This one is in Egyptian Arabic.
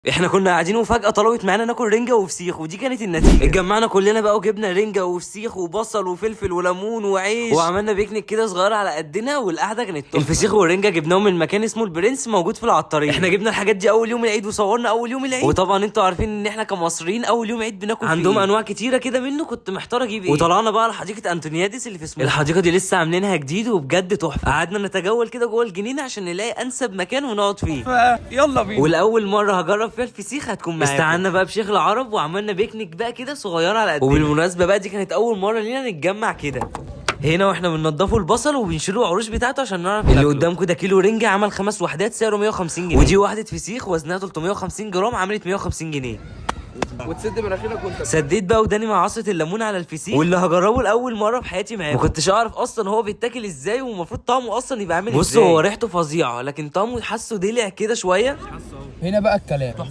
احنا كنا قاعدين وفجأة طلبت معانا ناكل رنجة وفسيخ، ودي كانت النتيجة. اتجمعنا كلنا بقى وجبنا رنجة وفسيخ وبصل وفلفل وليمون وعيش، وعملنا بيكنيك كده صغيرة على قدنا، والقعدة كانت تحفة. الفسيخ والرنجة جبناهم من مكان اسمه البرنس موجود في العطارين. احنا جبنا الحاجات دي اول يوم العيد وصورنا اول يوم العيد، وطبعا انتوا عارفين ان احنا كمصريين اول يوم عيد بناكل عندهم انواع كتيرة كده منه، كنت محتار اجيب ايه. وطلعنا بقى على حديقة انطونيادس اللي في اسمه. الحديقة دي لسه عاملينها جديد وبجد تحفة. قعدنا نتجول كده جوه الجنينة عشان نلاقي انسب مكان ونقعد فيه. يلا بينا. ولاول مرة هجرب فيها الفسيخ هتكون معاكم. استعنا بقى بشيخ العرب وعملنا بيكنيك بقى كده صغيرة على قدنا. وبالمناسبة بقى دي كانت اول مرة لينا نتجمع كده هنا، واحنا بننضفوا البصل وبنشيلوا العروش بتاعته عشان نعرف. اللي قدامكم ده كيلو رنجة عمل 5 وحدات سعره 150 جنيه، ودي واحدة فسيخ وزنها 350 جرام عملت 150 جنيه. وتسد مناخيرك وانت سديت بقى وداني مع عصره الليمون على الفسيخ، واللي هجربه لاول مرة في حياتي معاكم. ما كنتش اعرف اصلا هو بيتاكل ازاي ومفروض طعمه اصلا يبقى عامل ازاي. بصوا هو ريحته فظيعة، لكن طعمه حاسه دلع كده شوية. هنا بقى الكلام.